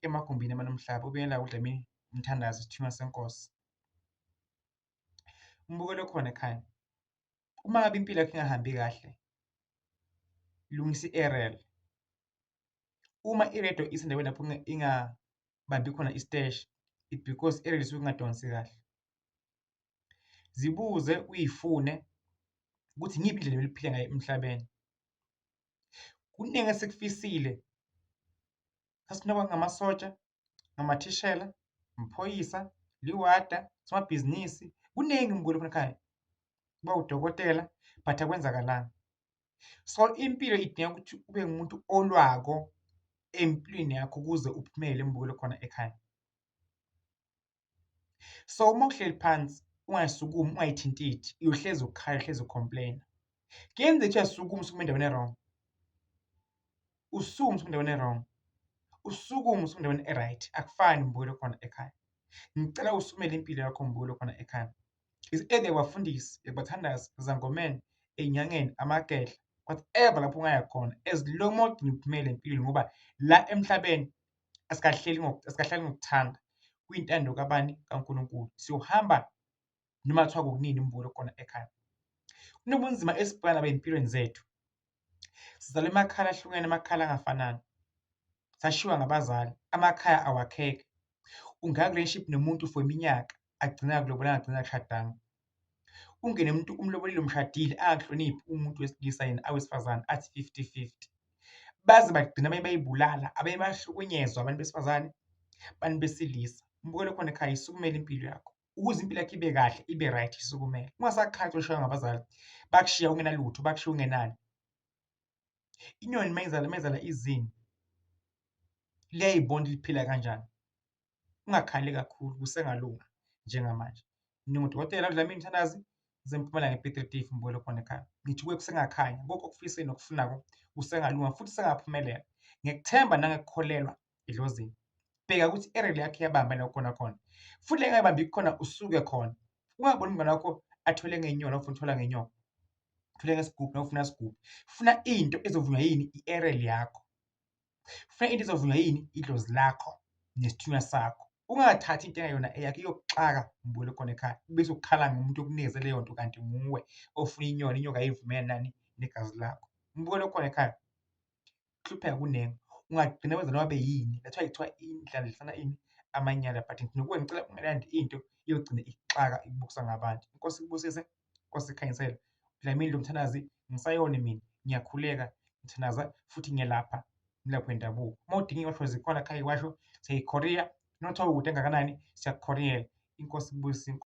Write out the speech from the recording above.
Emagumbini amane omhlaba, ubuyela uDlamini umthandazo, isithunywa senkosi. Umbukelo okhona ekhaya, uma ngabe impilo yakho ingahambi kahle, lungisa i-aerial. Uma i-radio isendaweni lapho ingabambi khona isiteshi, it because i-aerial isuke ingadonsi kahle. Zibuze uyifune ukuthi ngiyiphi indlela emele uphile ngayo emhlabeni. Kuningi esikufisile, sasifuna ukuba ngamasotsha, ngamathishela, amaphoyisa, liwada, somabhizinisi, kuningi mbukeli khona ekhaya, uba udokotela but akwenzakalanga. So impilo idinga ukuthi ube ngumuntu olwako empilweni yakho ukuze uphumelele mbukeli khona ekhaya. So uma uhleli phansi ungasukumi, ungayithintithi, uyohlezi ukhala, uhlezi u-complain-a. Kuyenzeka ukuthi uyasukuma, usukume endaweni e-wrong, usukume usukume endaweni e-wrong, usukume usukume endaweni e-right, akufani mbukeli khona ekhaya. Ngicela usukumele impilo yakho mbukeli khona ekhaya. Is either kubafundisi, kubathandazi, ezangomeni, ey'nyangeni, amagedla, whatever lapho ungaya khona, as long uma ugcina uphumelele empilweni ngoba la emhlabeni asikahleli, asikahlali ngokuthanda, kuyintando kabani? KaNkulunkulu. Siyohamba noma kuthiwa kukunini mbukeli khona ekhaya. Kunobunzima esibhekana nabo ey'mpilweni zethu. Sizalwa emakhaya ahlukene, amakhaya angafanani. Sashiywa ngabazali, amakhaya awakheki. Ungaya ku-relationship nomuntu for iminyaka, agcine angakulobolanga, agcine angakushadanga. Ungene umuntu umlobolile, umshadile, angakuhloniphi umuntu wesilisa yena awesifazane, athi 50-50. Baze bagcina abanye bayibulala, abanye bayahlukunyezwa abantu besifazane, abantu besilisa. Mbukeli okhona ekhaya, isukumele impilo yakho. Ukuze impilo yakho ibe kahle, ibe right, isukumele. Ungasakhali ushaywa ngabazali, bakushiya ungenalutho, bakushiya ungenani. Inyoni mayizala, mayizala izinyo, liyayibona liphila kanjani. Ungakhali kakhulu, kusengalunga njengamanje. Ngingudokotela uDlamini Mthandazi, ngiseMpumalanga ePiet Retief, mbukeli okhona ekhaya. Ngithi kuwe kusengakhanya, konke okufisile nokufunako kusengalunga futhi sengaphumelela. Ngiyekuthemba nangekukholelwa edlozini. Bheka ukuthi i-aerial yakho iyabamba la ukhona khona, futhi la ingayibambi khona usuke khona. Ungaboni umngane wakho athwele ngenyoka, ufuna ukuthwala ngenyoka, uthwele ngesigubhu nawe ufuna sigubhu. Funa into ezovunywa yini? I-aerial yakho. Funa into ezovunywa yini? Idlozi lakho nesithunywa sakho. Ungathathi into engayona eyakho, iyokuxaka mbukeli khona ekhaya, bese ukhala ngomuntu okunikeze leyo nto kanti nguwe ofuna inyoni, inyoka ayivumelani nani negazi lakho. Mbukeli okhona ekhaya, kuhlupheka kuningi, ungagcina wenza noma yini. That's why kuthiwa indlala idlisana ini? Amanyala. But ngithi kuwe ngicela ungalandi into iyogcina ikuxaka, ikubukisa ngabantu. Inkosi ikubusise, Inkosi ikukhanyisele. Dlamini lo mthandazi, ngisayone mina, ngiyakhuleka, ngithandaza futhi ngiyelapha umlaphi wendabuko. Uma udinga iwasho zikhona ekhaya iwasho, siyayikhoriya, noma kuthiwa ukude kangakanani, siyakukhoriyela. Inkosi ikubusise.